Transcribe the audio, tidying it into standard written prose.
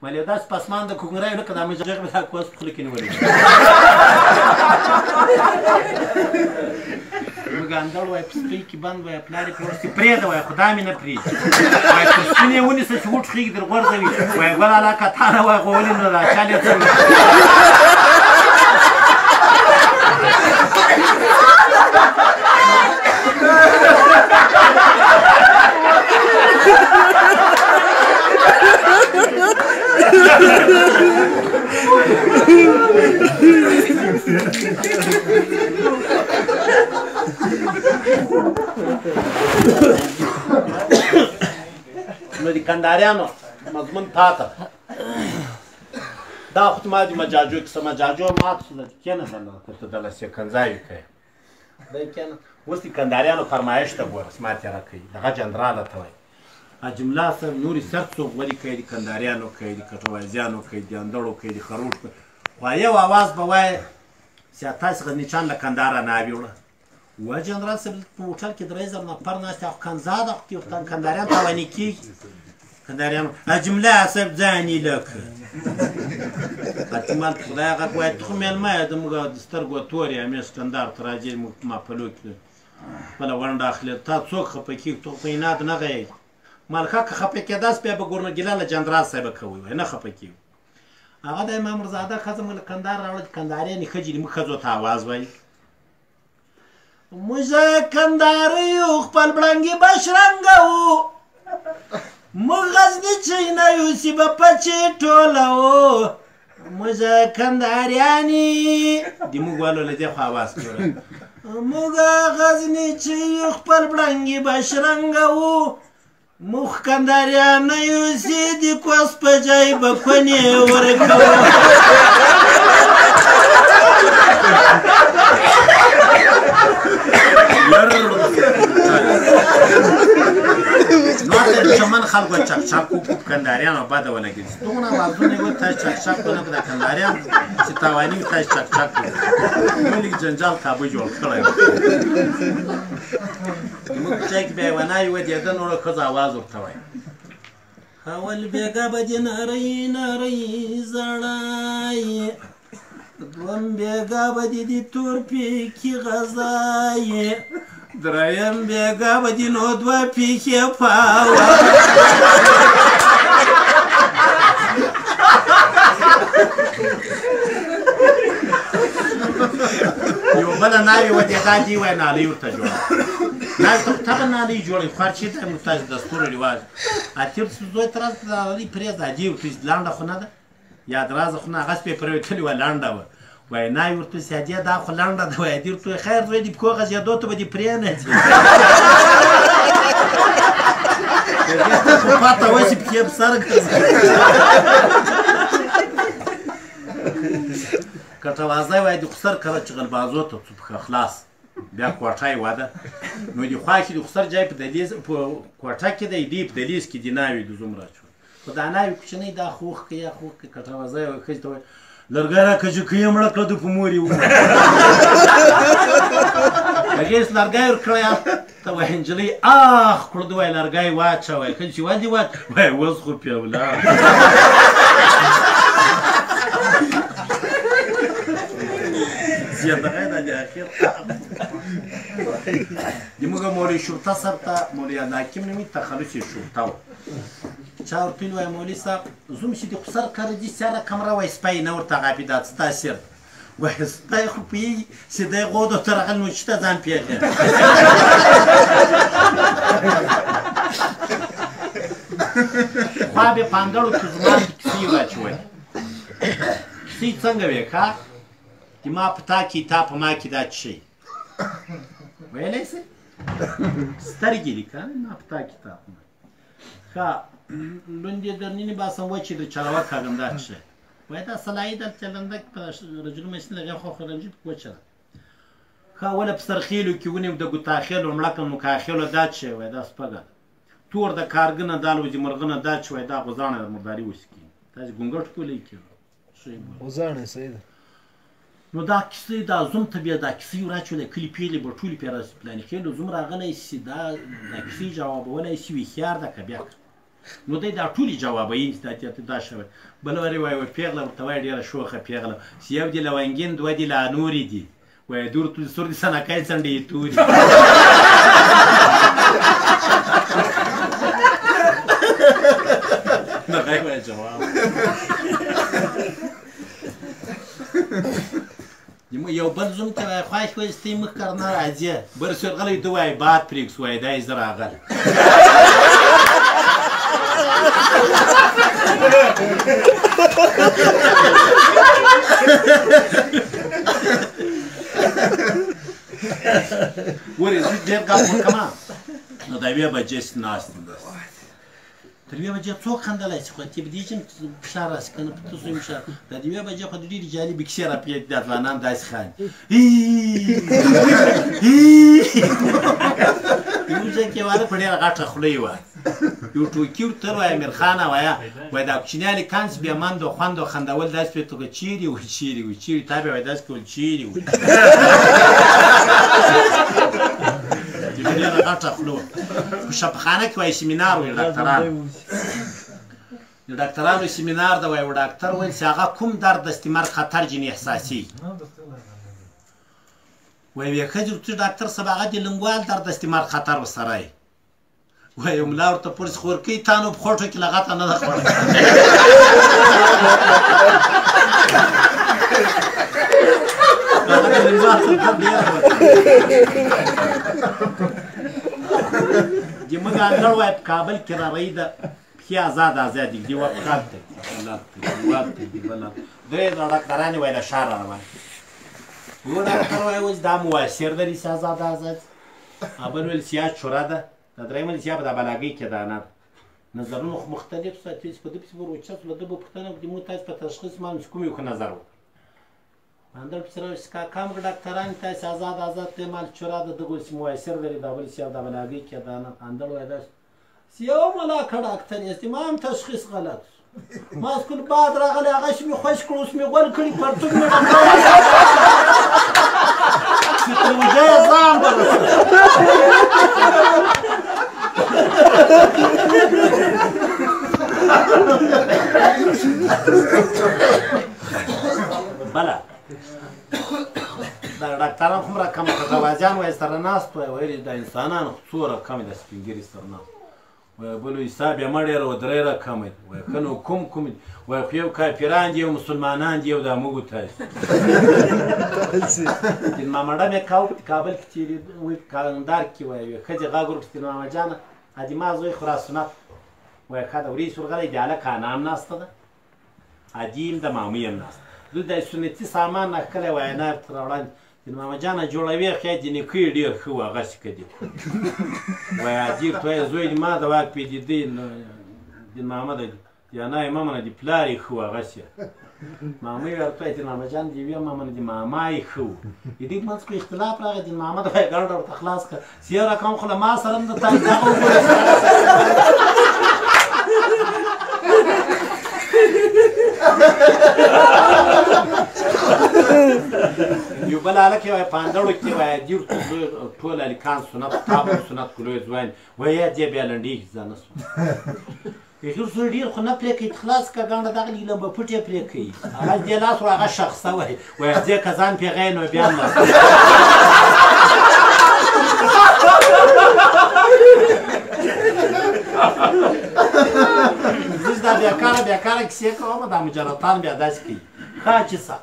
مال یو داسې پسمان د کوګنری لکه دا مجغ به دا کوس په خوله کې نیولی. موږ اندړ وای په سپۍ کې بند وای، پلار یې پرې ورسي پرېږده وای، خدا مې نه پرېږدي. وای تر ستوني یې ونیسه چې وټوخېږي در غورځوي. وای ګل علاقه تا نه وای غوولي نو دا چل یې څنګه. نو د کندهاریانو مضمون تاته دا خو ما د مجاجو کیسه مجاجو مات شو کېنه دلته ته دله سکنځای کوي دی کېنه. اوس د کندهاریانو فرمایش ته ګوره ما تېره کوي دغه جنراله ته وایي جمله سر نورې سر څوک غوري کوي د کندهاریانو کوي د کټوازیانو کوي د اندړو کوي د خروټ کوي، خو یو اواز به وایې چې تاسې غزنیچان له کندهاره نه ویوړه. و جنرال صاحب په هوټل کې 3000 نفر ناست خو کنزا ده خو کندهاریان تاواني کېږي. کندهاریان جمله صاحب ځان یې لکه احتمال خدای غږ وایي ته خو مېلمه یې زموږ د سترګو تور یې همېش کندهار ته راځې موږ په محفلو کې خپله ونډه اخلې، تا څوک خفه کېږي؟ ته خو په عناد نه غږېږې. مالښه که خفه کېداست بیا به ګورنه ګیله له جنرال صاحبه کوئ، وایي نه خفه کېږو. هغه د امام رضاده ښځه موږ له کندهار راوړه، د کندهاریانې ښځې دي، موږ ښځو ته اواز وایي موږ کندهاري یو خپل بړنګي به شرنګوو، موږ غزني چې نه یو چې به پچې ټولوو، موږ کندهاریانې د موږ والو له دې خوا اواز کوله موږ غزني چې یو خپل بړنګي به شرنګوو، موږ کندهاریان نه یو چې د کوس په جای به کونې ورکوو. نو ته د چمن خلکو چکچک وکړو، کندهاریانو بده ولګېد، دونه اوازونه یې وکړل تاسې چکچک ونه کړه، کندهاریان چې تاواني وي تاسې چکچک وکړو. ولې جنجال کابه جوړ کړی و. زموږ په چای کې بیا یوه ناوې ودرېده، نوره ښځه اواز ورته وایي اول بېګا به دې نرۍ نرۍ زړای، دوم بېګا به دې د تور پیکي غزای، دریم بېګا به دې نو دوه پیښې پاوه. یو بله ناوې ودرېده دې وایي نالۍ ورته جوړه، ناوې ته خو طبعا نالۍ جوړوي، خو هر چېرته موږ تاسې دستور رواج اتیر زوی ته راځه نالۍ پرېږده، دې ورته لنډه خو نه ده یا درازه خو نه، هغه سپې پرېوتلې وه لنډه وه. وایي ناوې ورته چې ادې دا خو لنډه ده، وایي دې ورته وایي خیر زوی دې پښو غځېدو ته به دې پرې نه ځي، خو پاته وشي پښې په سر ګرځي. کټوازی وایي د خسر کره چې غلبازو ته څو پښه خلاص بیا کوټه یې وده، نو د خوا کې د خسر جای په دهلیز په کوټه کې دی، دی په دهلیز کې د ناوې د زومره اچول، خو دا ناوې کوچنۍ دا خوښ کوي یا خوښ کوي. کټوازی وایي ښځې ته وایي لرګی راکړه چې که یې مړه کړه د په مور یې ومړه. هغې اوس لرګی ورکړی ته وایي نجلۍ اخ کړو، ده وایي لرګی واچوی، ښځې چې ولې واچوی وایي اوس خو پرې ولاړ. زیاته دا د اخر د موږ مولوي شرطه صاحب ته مولوي عبدالحکیم نومي تخلص یې شرطه و، چا ورته ویل وایي مولوي صاحب زوم چې د خسر کره ځي سره کمره وایي سپی نه ورته غاپي دا ستا سر دی، وایي سپی خو پوهېږي چې دی غودو ته راغلی نو چېرته ځان پېژني. خوا به په اندړو کې زما کیسې واچولې، کیسې څنګه وې ښه د ما په تا کې تا په ما کې دا څه شی ویلی سئ؟ سترګې دي که نه ما په تا کې تا په ما ښه لوندې درنینې باسم وچې د چلوه کاږم دا څه شی؟ وایي دا سلایي دلته لنده کې په رجلو ماشین لګیا خو خو رنجي په وچه ده. ښه اوله په سرخېلو کې ونیو د ګوتاخېلو مړه کړم نو کاخېلو دا څه شی؟ وایي دا سپږه ده. تور د کارګنه دا الوځي مرغنه دا څه؟ وایي دا غوزاڼه ده مرداري وسکي تاسې ګونګټ بولئ که غوزاڼه صحیح ده. نو دا کیسې دا زوم ته بیا دا کیسې وراچولې، کلي پیغلې به ټولې پرې راځي پلاني خېلو زوم راغلی سي دا دا کیسې جوابولی سي هوښیار ده که بیا که نو دی دا ټولې جوابوي چې دا شوی. بل ورې وایي پیغله ورته وایي ډېره شوخه پیغله چې یو دې لونګین دوه دې لا نورې دي، وایي دور تول سور دې سنکای څنډې یې توري. دغه یې وایي جواب. یو بل زوم ته وایي خوښ وایي چې مخ کار نه راځي، بل سور غلی ده وایي باد پرېږ وایي دا یې زه راغلی. ورې زه ډېر ګپ وکړم نو د یوې بجې ناست یم بس. تر یوې بجې څوک خندلی شي؟ خو ته به دې چې فشار راشي که نه په تاسو یې فشار. د یوې بجې خو د ډېرې جالبې کیسې راپېښې دي، ځوانان داسې خاندي. یو ځای کې واده په ډېره غټه خوله یې وه، یو ټوکي ورته وایي امیرخانه وایه، وایي دا کوچني هلکان چې بې مندو خوندو خندول داسې پرې ته چېرې و چېرې و چېرې، تا به وایي داسې کول چېرې و. ډېره غټه خوله وه. په شفاخانه کې وایي سیمینار وایي ډاکټرانو، د ډاکټرانو سیمینار ده. وایي ډاکټر ویل چې هغه کوم درد د مرګ خطر جنې احساسي. وایي وی ښځې ورته ډاکټر صاحب هغه د لنګوال درد د مرګ خطر ورسره دی. وایي ملا ورته پرس خورکۍ تا نو په خوټو کې لغته نه ده خوړلې. هغه د لنګوال خطر ډېره وه. د موږ انګړ وایي په کابل کې رارۍ ده، پښې ازاد ازاد دي، یوه پښه هلته دي، بل هلته دي، یوه هلته دي، بل هلته. درې ډاکټران یې وایي له ښاره روان. یو ډاکټر وایي اوس دا موثر لري چې ازاد ازاد، بل ویل چې یا چوره ده، دا درېیم ویل چې یا په دا بلاګۍ کې دانه ده. نظرونه خو مختلف سوه، چې په ده پسې ور اوچت سوله، ده به پوښتنه وکړي موږ تاسې په تشخیص معلوم چې کوم یو ښه نظر وکړ. اندړ پسې راوړي چې کاکا موږ ډاکټران تاسې ازاد ازاد دی، مال چوره ده، دغه چې موثر لري، دا بل چې یا دا بلاګۍ کې دانه. اندړ وایي داسې چې یو ملاکه ډاکټر یاست، ما هم تشخیص غلط شو، ما سکول باد راغلی هغه چې مې خوش کړو اوس مې غول کړي پرتوګ مې ډکولی چې تر وجه یې ځان ته رسوي. بله دا ډاکټران خومره کم غوازیان وایي سره ناست وایي، ویل دا انسانان خو څو رقم دي سپین ږیري سره ناست. وایي بل حساب یې مه ډېره وه درې رقمه دي. وایي ښه نو کوم کوم دي؟ وایي خو یو کافران دي، یو مسلمانان دي، یو دا موږ تاسې. دین مامړه مې کاوه په کابل کې تېرېدو، وایي په کندهار کې وایي یوې ښځې غږ ورکړ چې ماما جانه ادي ما زوی خو را سنت. وایي ښه ده ورېس ورغلی د هلک انا هم ناسته ده، ادي هم ده، مامۍ هم ناسته. دوی د سنتي سامان نه ښکلی وایي انا ورته راوړاندې دین ماما جانه جوړوې خو د نیکه یې ډېر ښه و هغسې که دي. وایي ادي ورته وایي زوی دې ما د واک پېدېدی دین ماما دی د انا یې مه منه د پلار یې ښه و هغسې. ماما یې ورته وایي دین ماما جان دې ویې مه منه د ماما یې ښه و. د دې منځ خو اختلاف راغی، دین ماما د وایي ګنډه ورته خلاص کړه چې یو رقم خو له ما سره هم د تا دغه وګوره. یو بل هلک یې وایي په اندړو کې وایي دې ورته ټول هلکان سنت تاب سنت کلوی ځوان وایي دې بیا لنډېږي ځه نه سو. اخر سو ډېر خو نه پرې کوي، خلاص که ګنډه دغه لمبه پټ یې پرې کوي، هغه دې لاس ور هغه شخصه وایي، وایي دې که ځان پرې نو بیا نه. زه چې دا بېکاره بېکاره کیسې کوم دا مجرتان بیا داسې کوي ښه چې څه.